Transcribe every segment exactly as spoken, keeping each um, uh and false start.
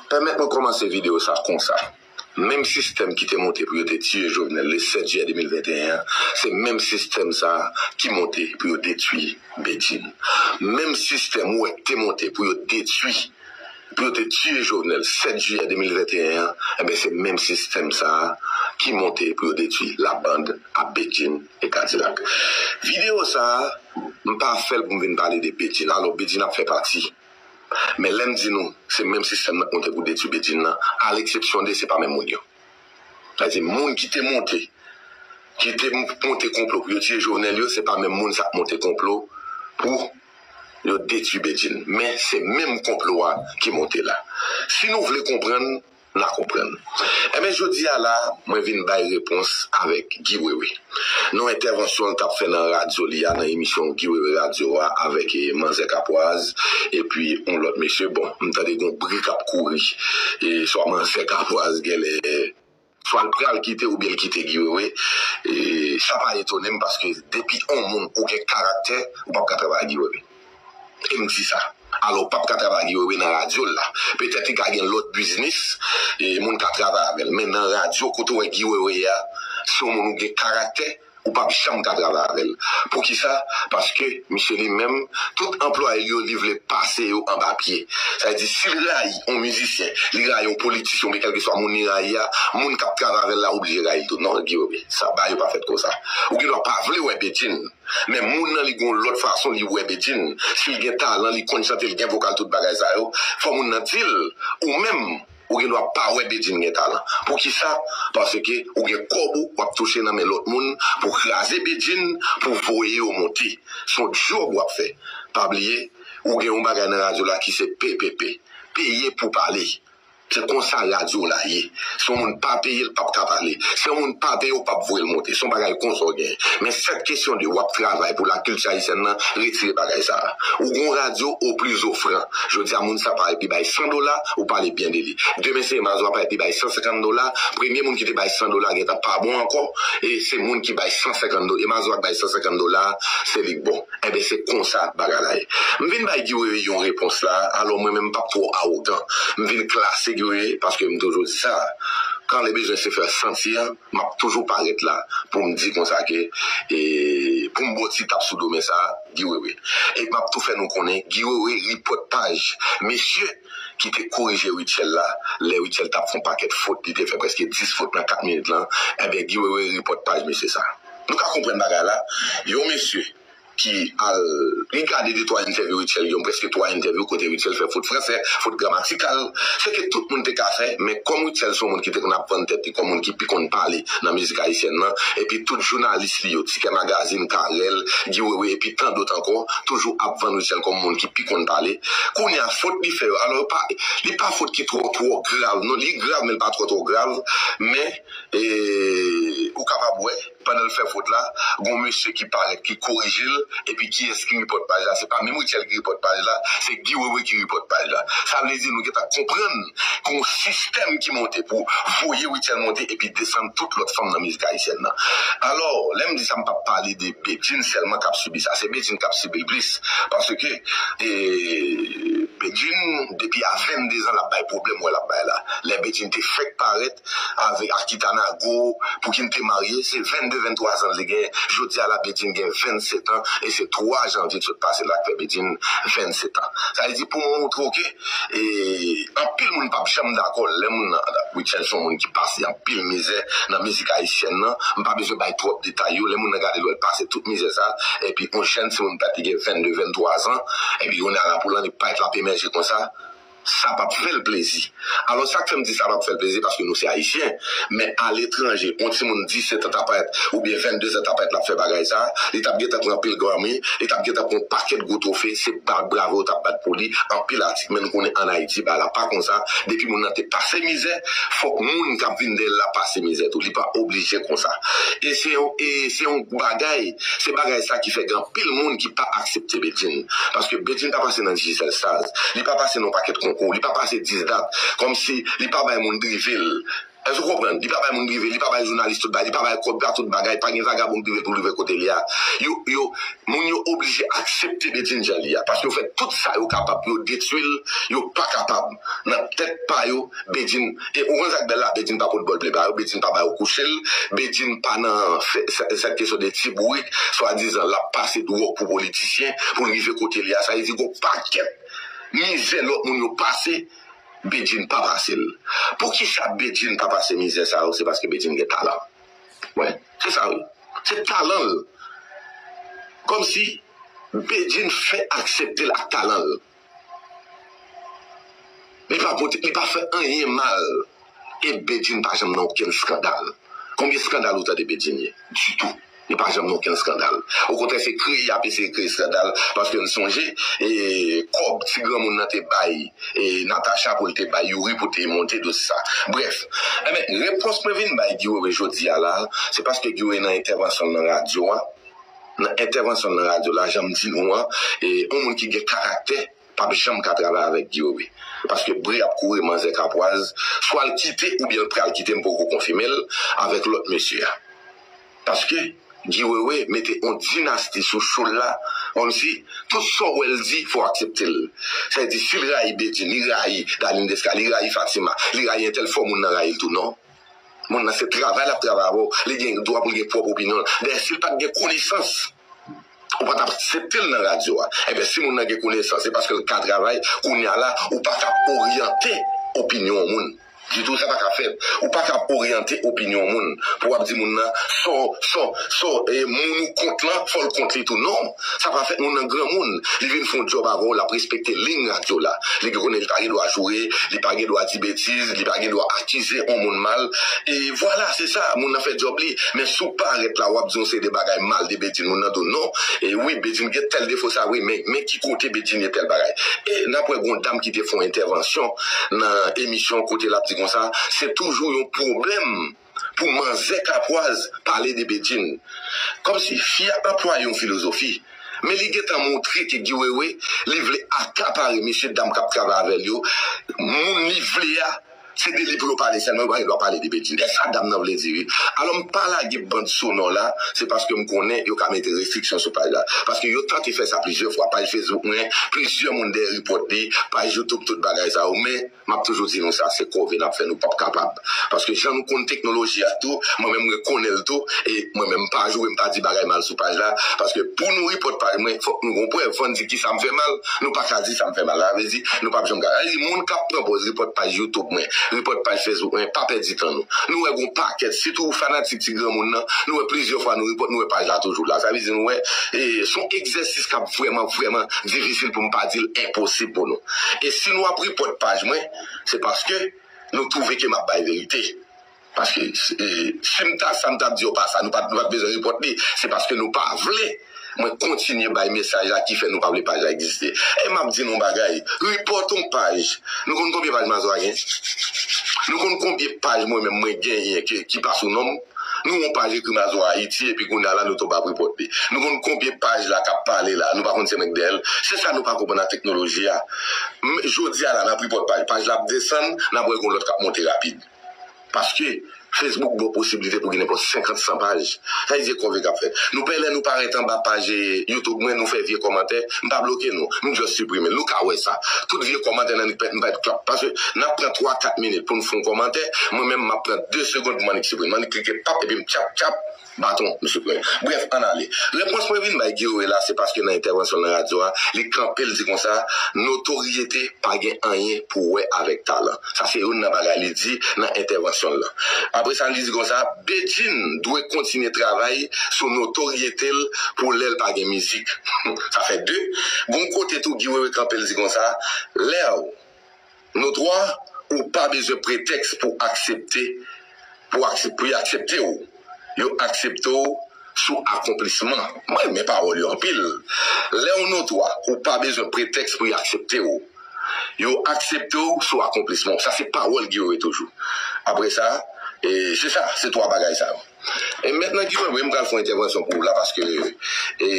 Pèmèt mwen kòmanse videyo sa konsa. Menm sistèm ki te monte pou yo te tiye Jovenel le sèt jiyè de mil venteyen an, se menm sistèm sa ki monte pou yo detwi Bedjine. Menm sistèm ou wè ki te monte pou yo detwi, pou yo te tiye Jovenel sèt jiyè de mil venteyen an, enben se menm sistèm sa ki monte pou yo detwi la bande à Bedjine et Cadillac. Videyo sa, m pa fè l pou m vin pale de Bedjine. Alò, Bedjine ap fè pati. Men lè m di nou, se menm sistèm nan k monte pou detwi Bedjine nan, a leksepsyon de se pa menm moun yo. Sa vle di, moun ki te monte, ki te monte konplo pou yo tiye Jovenel yo, se pa menm moun sa k monte konplo pou yo detwi Bedjine. Men se menm konplo a ki monte la. Si nou vle konprann, n a konprann. Enben, jodi a la, mwen vin bay repons avèk Guy Wewe. Nan entèvansyon l t ap fè nan radyo li a, nan emisyon Guy Wewe radyo a, avèk eh, Manzè Kapwaz, epi yon lòt mesye. Bon, m tande gon bri k ap kouri. E swa Manzè Kapwaz genlè, swa l pral kite oubyen l kite Guy Wewe. E sa pa etone m paske depi yon moun ou gen karaktè, ou p ap ka travay ak Guy Wewe. E m di sa. Alò, w p ap ka travay ak Guy Wewe nan radyo l la. Petèt li ka gen lòt biznis, e moun ka travay avè l. Men nan radyo, kote w wè Guy Wewe ye a, se yon moun ou gen karaktè, ou p ap janm ka travay avè l. Poukisa? Paske misye li menm, tout anplwaye l yo, li vle pase yo anba pye. Sa vle di, si l rayi yon mizisyen, li rayi yon politisyen, oubyen kèlkeswa moun li rayi a, moun k ap travay avè l la oblije rayi l tou. Non, Guy Wewe, sa, bagay yo pa fèt konsa. Ou gen dwa pa vle wè Bedjine, men moun nan li gon lòt fason li wè Bedjine. Si l gen talan, li konn chante, li gen vokal, tout bagay sa yo, fò moun nan di l, ou menm, ou gen dwa pa wè Bedjine gen talan. Poukisa? Paske ou gen kòb ou, w ap touche nan men lòt moun pou kraze Bedjine, pou voye yo monte. Se yon djòb w ap fè. Pa bliye, ou gen yon bagay nan radyo la ki se P P P. Peye pou pale. Se konsa radyo la ye. Si yon moun pa peye, l p ap ka pale. Si yon moun pa peye, w p ap voye l monte. Se yon bagay konsa w genyen. Men cette question de w ap travay pou lakilti ayisyèn nan, retire bagay sa a. Ou gon radyo au plus offrant. Jodi a, moun sa parèt li bay san dola, ou pale byen de li. Demen se Emma Zoa parèt li bay san senkant dola. Premye moun ki te bay san dola gentan pa bon ankò. E se moun ki bay san senkant dola. Emma Zoa k bay san senkant dola, se li k bon. Enben, se konsa bagay la ye. M vin bay Guy Wewe yon repons la, alò mwen menm m p ap twò awogan. M vin klase Guy Wewe, paske m toujou di sa, quand le besoin se fait sentir, m ap toujou parèt la pou m di konsa ke, e, pou m ba w ti tap sou do men sa, Guy Wewe. E m ap tou fè nou konnen, Guy Wewe repòt paj mesye ki te korije Rutshelle la, lè Rutshelle t ap fè yon pakèt fot, li te fè prèske dis fot nan kat minit lan, enben, Guy Wewe repòt paj mesye sa. Nou ka konprann bagay la, yon mesye ki al, li gade de twa entèvyou Rutshelle, gen prèske twa entèvyou kote Rutshelle fè fot fransè, fot gramatikal. Se ke tout moun te ka fè, men kòm Rutshelle se yon moun ki te konn ap vann tèt li kòm moun ki pi konn pale nan mizik ayisyèn nan, epi tout jounalis li yo, Tikè Magazine, Carel, Guy Wewe, epi tan dòt ankò, toujou ap vann Rutshelle kòm moun ki pi konn pale. Kounye a, fot li fè yo, alò, yo pa, li pa fot ki twò, twò grav, non, li grav, men li pa twò, twò grav, men, e, ou kapab wè, pandan l fè fot la, gon mesye ki parèt, ki korije l, epi kiyès ki repòt paj la? Se pa menm Rutshelle ki repòt paj la, se Guy Wewe ki repòt paj la. Sa vle di nou gentan konprann gon sistèm ki monte pou voye Rutshelle monte epi desann tout lòt fanm nan mizik ayisyèn nan. Alò, lè m di sa, m p ap pale de Bedjine sèlman k ap sibi sa, se Bedjine k ap sibi l plis. Paske, e, Bedjine, depi a venndezan, l ap bay pwoblèm, wè l ap bay la. Lè Bedjine te fèk parèt, avèk Akita Nago, pou ki n te marye, se vennde, venntwa zan li gen. Jodi a la, Bedjine gen vennsetan, e se twa janvye ki sot pase la k fè Bedjine vennsetan. Sa vle di pou m montre w ke, e, anpil moun p ap janm dakò lè moun nan, Rutshelle se yon moun ki pase anpil mizè nan mizik ayisyèn nan. M pa bezwen bay twòp detay yo. Lè moun nan gade l, wè l pase tout mizè sa, epi yon jèn timoun pèt li gen vennde, venntwa zan, epi kounye a la pou l annik parèt l ap emèje konsa. Sa p ap fè l plezi. Alò, sa k fè m di sa p ap fè l plezi, paske nou se Ayisyen. Men aletranje, yon timoun disèt an ta parèt, oubyen venndezan ta parèt, l ap fè bagay sa, li t ap gentan pran anpil Grammy, li t ap gentan pran yon pakèt gwo twofe, se ba-, bravo yo t ap bat pou li, anpil atik, men nou konnen ann Ayiti, bagay la pa konsa, depi moun nan te pase mizè, fòk moun k ap vin dèyè l la pase mizè tou, li pa oblije konsa. E se yon, e se yon bagay, se bagay sa ki fè gen anpil moun ki pa aksepte Bedjine. Paske Bedjine pa pase nan Digicel Stars. Li pa pase nan yon pakèt konkou. Li pa pase dis dat. Kòmsi li pa bay moun drive l. Èske w konprann? Li pa bay moun prive, li pa bay jounalis tout bagay, li pa bay kòb, li pa tout bagay, pa gen vagabon prive pou l rive kote li a. Yo, yo, moun yo oblije aksepte Bedjine jan li a, paske yo fè tout sa yo kapab pou yo detwi l, yo pa kapab. Nan tèt pa yo, Bedjine, e ou konn sa k bèl la, Bedjine pa pot bòl ple ba yo, Bedjine pa ba yo kouche l, Bedjine pa nan fè, sèt kesyon de ti bourik, swadizan l ap pase dwòg pou politisyen, pou l rive kote li a, sa vle di gon pakèt mizè lòt moun yo pase, Bedjine pa pase l. Poukisa Bedjine pa pase mizè sa yo? Se paske Bedjine gen talan. Wi, se sa wi. Se talan l. Kòmsi Bedjine fè aksepte l ak talan l. Li pa pote, li pa fè anyen mal. E Bedjine pa janm nan okenn eskandal. Konbyen eskandal ou tande Bedjine ye? Ditou. Li pa janm nan okenn eskandal. Okontrè, se kreye y ap eseye kreye eskandal, paske n sonje e kòb ti granmoun nan te bay e Natacha pou l te bay Youri pou te monte dosye sa. Brèf, enben, repons mwen vin bay Guy Wewe jodi a la, se paske Guy Wewe nan entèvansyon l nan radyo a, nan entèvansyon l nan radyo la, jan m di nou an, e yon moun ki gen karaktè, p ap janm ka travay avèk Guy Wewe. Paske bri ap kouri manzè kapwaz, swa l kite oubyen l pral kite, m poko konfime l avèk lòt mesye a. Paske Guy Wewe mete yon dinasti sou cho l la, kòmsi tout sa w wè l di, fò w aksepte l. Sa vle di, si l rayi Bedjine, li rayi Darline Desca, li rayi Fatima, li rayi entèl, fò moun nan rayi l tou, non. Moun nan se travay l ap travay avè w, li gen dwa pou l gen pwòp opinyon l. Dayè, si l pa t gen konesans, ou pa t ap aksepte l nan radyo a. Ebyen, si moun nan gen konesans, se paske l ka travay, kounye a la, ou pa ka oryante opinyon yon moun. Ditou, sa pa ka fèt. Ou pa ka oryante opinyon yon moun pou w ap di moun nan sa w, sa w, sa w, e, moun ou kont lan, fò l kont li tou. Non, sa pa fèt. Moun nan granmoun, li vin fè yon djòb avè w, l ap respekte liy radyo la. Li konnen li pa gen dwa joure, li pa gen dwa di betiz, li pa gen dwa akize yon moun mal. E vwala, se sa, moun nan fè djòb li. Men si w parèt la, w ap di yon seri de bagay mal de Bedjine, moun nan di w non. E wi, Bedjine gen tèl defo sa, wi, men, men ki kote Bedjine ye tèl bagay. E n ap wè gon dam ki te fè yon entèvansyon nan emisyon kote l ap di konsa, se toujou yon pwoblèm pou manzè kapwaz pale de Bedjine. Kòmsi fi a anplwaye yon filozofi, men li gentan montre ke Guy Wewe, li vle akapare mesye dam k ap travay avè l yo, moun li vle a, se de li pou yo pale sèlman, yo pa gen dwa pale de Bedjine. E sa dam nan vle di, wi. Alò, m pa lage band sonò la, se paske m konnen yo ka mete restriksyon sou paj la. Paske yo tante fè sa plizyè fwa. Paj Facebook mwen, plizyè moun dèyè repòt li, paj YouTube, tout bagay sa yo. Men, m ap toujou di nou sa, se kove n ap fè, nou p ap kapab. Paske jan nou konn teknoloji a tou, mwen menm mwen konnen l tou, e mwen menm m pa joure, m pa di bagay mal sou paj la, paske pou nou repòt paj mwen, fòk nou gon prèv, fò n di kisa m fè mal, nou pa ka di sa m fè mal la, sa vle di, nou p ap janm ka. Sa vle di, moun k ap pran pòz repòt paj YouTube mwen, repòt paj Facebook mwen, pa pèdi tan nou. Nou wè gon pakèt, sitou fanatik ti granmoun nan, nou wè plizyè fwa nou repòt, nou wè paj la toujou la. Sa vle di, nou wè, e, se yon egzèsis k ap vrèman, vrèman difisil pou m pa di l enposib pou nou. E si nou ap repòt paj mwen, se paske nou twouve ke m ap bay verite. Paske, e, si m ta, sa m t ap di yo pa sa, nou pa t, nou pa t bezwen repòt li. Se paske nou pa vle mwen kontinye bay mesaj la ki fè nou pa vle paj la egziste. E m ap di nou yon bagay, repòt yon paj. Nou konn konbyen paj Mazora gen? Nou konn konbyen paj mwen menm mwen genyen ki, ki pa sou non m? Nou yon paj ekri Mazora Ayiti, epi kounye a la, nou tonbe ap repòt li. Nou konn konbyen paj la k ap pale la, nou pa konn se mwen k dèyè l. Se sa nou pa konprann nan teknoloji a. M, jodi a la, n ap repòt paj, paj la ap desann, n ap wè gon lòt k ap monte rapid. Paske Facebook ba w posiblite pou gen nenpòt senkant, san paj. Sa vle di kòve k ap fèt. Nou pè lè nou parèt anba paj, e, YouTube mwen, nou fè vye kòmantè, m pa bloke nou, m just siprime l. Nou ka wè sa. Tout vye kòmantè nan nou pèt, m pa t klap. Paske n ap pran twa, kat minit pou n fè yon kòmantè, mwen menm m ap pran de segonn pou m annik siprime. M annik klike pap, epi m tchap, tchap, baton, m siprime. Brèf, ann ale. Repons mwen vin bay Guy Wewe la, se paske nan entèvansyon l nan radyo a, li kanpe, l di konsa, notoryete pa gen anyen pou wè avèk talan. Sa se youn nan bagay li di nan entèvansyon l lan. Apre sa, li di konsa, Bedjine dwe kontinye travay sou notoryete l pou lè l pa gen mizik. Sa fè de. Gon kote tou, Guy Wewe kanpe, l di konsa, lè w notwa, ou pa bezwen pretèks pou aksepte, pou aksep-, pou y aksepte w. Yo aksepte w sou akonplisman. Mwen renmen pawòl yo anpil. Lè w notwa, ou pa bezwen pretèks pou y aksepte w. Yo aksepte w sou akonplisman w. Sa se pawòl Guy Wewe toujou. Apre sa, e, se sa, se twa bagay sa yo. E mentnan Guy Wewe, m pral fè yon entèvansyon pou ou la paske, e,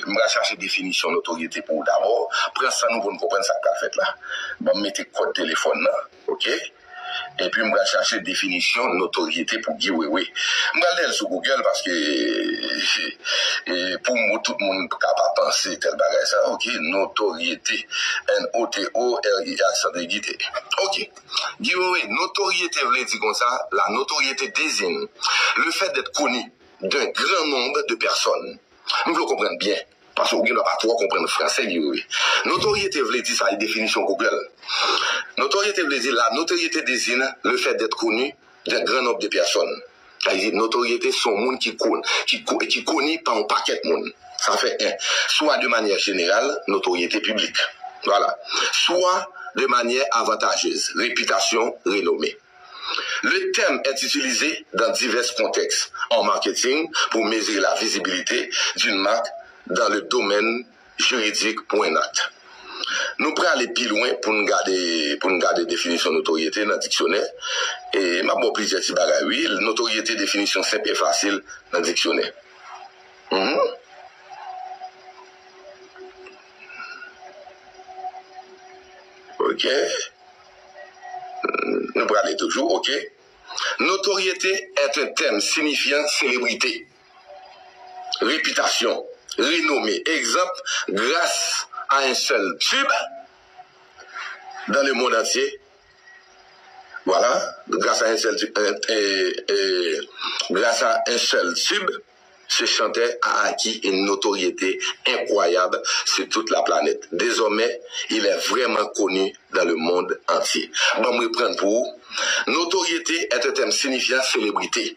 m pral chache definisyon notoryete pou ou dabò. Pran san nou pou n konprann sa k pral fèt la. Ban m mete kòd telefòn nan, oke? Epi m pral chache definisyon notoryete pou Guy Wewe. M pral lè l sou Google paske e, pou m, tout moun ka pa panse tèl bagay sa. Ok, notoryete. N O T O R Y A, san degite. Ok. Guy Wewe, notoryete vle di konsa, la notoriété désigne le fait d'être connu d'un grand nombre de personnes. M vle w konprann byen, paske ou gen dwa pa twò konprann fransè, Guy Wewe. Notoryete vle di sa, e definisyon Google. Notoryete vle di la notoriété désigne le fait d'être connu d'un grand nombre de personnes. Sa vle di notoryete se yon moun ki kon, ki, ko- ki koni pa yon pakèt moun. Sa fè en. Soit de manière générale, notoriété publique. Voilà. Soit de manière avantageuse, réputation, renommée. Le terme est utilisé dans divers contextes en marketing pour mesurer la visibilité d'une marque dans le domaine juridique pour un acte. Nou prale pi lwen pou n gade, pou n gade definisyon notoryete nan diksyonè. E m ap ba w plizyè ti bagay, wi. Notoryete, definisyon senp e fasil nan diksyonè. Mhm. Ok. Nou prale toujou, ok. Notoriété est un terme signifiant célébrité, réputation, renommée. Exemple, grâce à un seul tube dans le monde entier. Voilà, grâce à un seul tube, euh, euh, euh, grâce à un seul tube, ce chanteur a acquis une notoriété incroyable sur toute la planète. Désormais, il est vraiment connu dans le monde entier. Ban m reprann pou ou. Notoriété est un terme signifiant célébrité,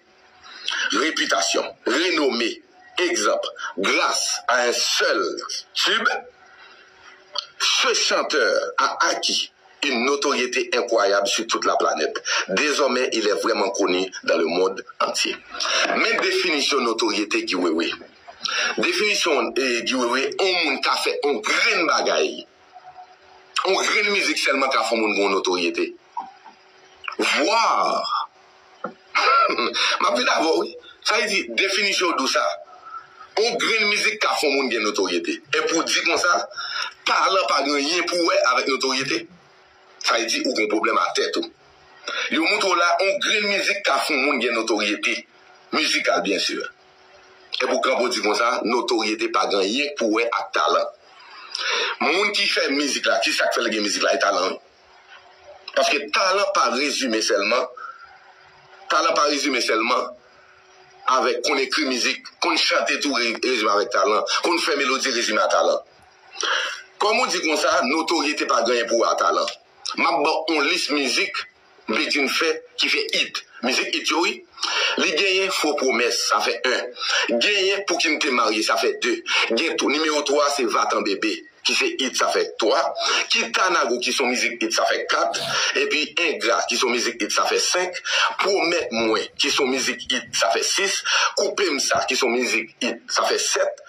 réputation, renommée. Exemple, grâce à un seul tube, ce chanteur a acquis une notoriété incroyable sur toute la planète. Désormais, il est vraiment connu dans le monde entier. Men definisyon notoryete Guy Wewe. Definisyon eh, Guy Wewe, yon moun ka fè yon grenn bagay. Yon grenn mizik sèlman ka fè yon moun gen yon notoryete. Vwa M ap vin avè w, wi. Sa vle di, definisyon w dou sa. Yon grenn mizik ka fè yon moun gen notoryete. E pou w di konsa, talan pa gen anyen pou wè avèk notoryete. Sa vle di, ou gen pwoblèm a tèt ou. Yo montre w la, yon grenn mizik ka fè yon moun gen notoryete. Mizikal, byen si. E pou kanpe w di konsa, notoryete pa gen anyen pou wè ak talan. Moun ki fè mizik la, ki sa k fè l gen mizik la, e talan, wi. Paske talan pa rezime sèlman, talan pa rezime sèlman avèk konn ekri mizik, konn chante tou re- rezime avèk talan, konn fè melodi rezime a talan. Kòm ou di konsa, notoryete pa gen anyen pou wè a talan. M ap ba w yon lis mizik Bedjine fè ki fè it. Mizik it yo, wi. Li genyen Fo Pwomès, sa fè en. Genyen Pou ki m te marye, sa fè de. Gen tou, nimewo twa, se Va Tan Bebe, ki se it, sa fè twa. Kita Nago, ki se yon mizik it, sa fè kat. Epi Engra, ki se yon mizik it, sa fè senk. Pwomèt Mwen, ki se yon mizik it, sa fè sis. Koupe m sa, ki se yon mizik it, sa fè sèt.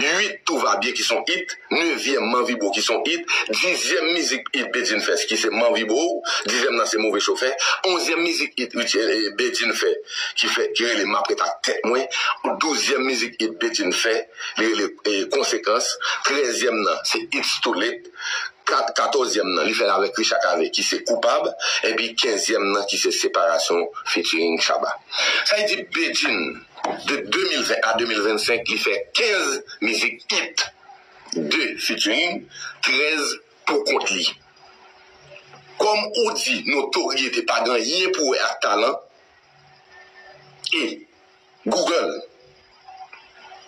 Uit, Tout va bien, ki se yon it. Nevyèm, Manvi Bo, ki se yon it. Dizyèm mizik it Bedjine fè, ki se Manvi Bo. Dizyèm nan se Move Chofè. Onzyèm mizik it Bedjine fè, ki fè, ki rele M ap ret ak tèt mwen. Douzyèm mizik it Bedjine fè, li rele eh, Konsekans. Trèzyèm nan, se It's Too Late. Ka- Katòzyèm nan, li fè l avèk Richard Cavé, ki se Koupab. Epi kenzyèm nan, ki se Separasyon featuring Shabba. Sa vle di Bedjine, de de mil ven a de mil vennsenk, li fè kenz mizik it, de featuring, trèz pou kont li. Kòm ou di notoryete pa gen anyen pou wè ak talan, e Google,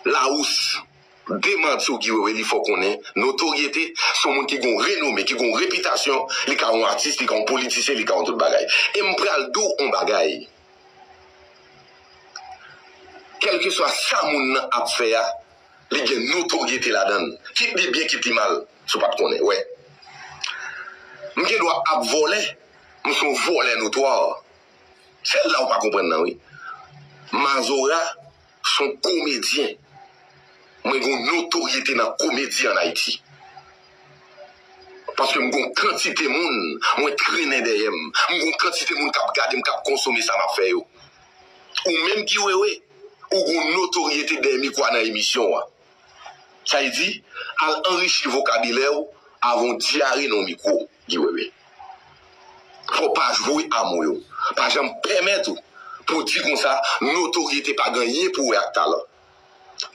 Larousse, demanti w Guy Wewe, li fè w konnen notoryete se yon moun ki gen yon renome, ki gen yon repitasyon, li ka yon atis, li ka yon politisyen, li ka yon tout bagay. E m pral di w yon bagay. Kèlkeswa sa moun nan ap fè a, li gen notoryete ladan l. Kit li byen, kit li mal, si w pa t konnen, wè. M gen dwa ap vòlè, m se yon vòlè notwa. Se la w pa konprann nan, wi. Mazora se yon komedyen. Mwen gen yon notoryete nan komedi ann Ayiti. Paske m gen yon kantite moun mwen trennen dèyè m. M gen yon kantite moun k ap gade m, k ap konsome sa m ap fè yo. Ou menm Guy Wewe, ou gen yon notoryete dèyè mikwo a nan emisyon an. Sa vle di, al anrichi vokabilè w avan w dyare nan yon mikwo, Guy Wewe. Fò w pa jwe a mo yo. Pa janm pèmèt ou pou w di konsa notoryete pa gen anyen pou wè ak talan.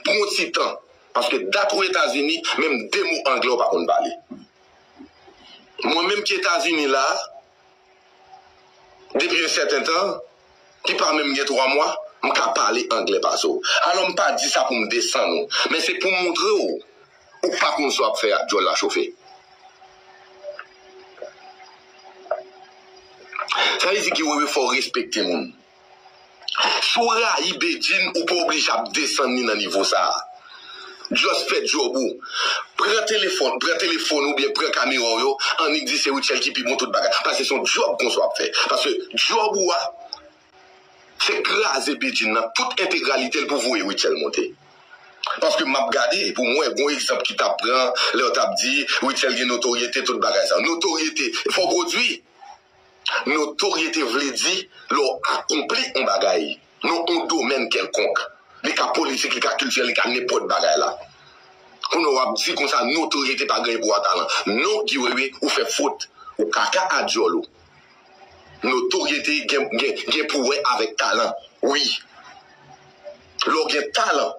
Pran yon ti tan, paske dat ou Etazini, menm de mo anglè ou pa konn pale. Mwen menm ki Etazini la, depi yon sèten tan, ki pa menm gen twa mwa, m ka pale anglè pase w. Alò, m pa di sa pou m desann ou, men se pou m montre w, ou pa konn sa w ap fè a, djòl la chofe. Sa vle di ki Wewe fò w respekte moun. Si w rayi Bedjine, ou pa oblije ap desann li nan nivo sa a. Just fè djòb ou. Pran telefòn, pran telefòn oubyen pran kamera w yo, annik di se Rutshelle ki pi bon tout bagay. Paske se yon djòb konsa w ap fè. Paske djòb ou a, se kraze Bedjine nan tout entegralite l pou voye Rutshelle monte. Paske m ap gade, pou mwen, gon egzanp ki t ap pran, lè yo t ap di, Rutshelle gen notoryete, tout bagay sa. Notoryete, fò w pwodui. Notoryete vle di lè w akonpli yon bagay nan yon domèn kèlkonk. Li ka politik, li ka kiltirèl, li ka nenpòt bagay la. Kounye a w ap di konsa notoryete pa gen pou wè talan. Non, Guy Wewe, ou fè fot. Ou kaka a djòl ou. Notoryete gen, gen, gen pou wè avèk talan. Wi. Lè w gen talan,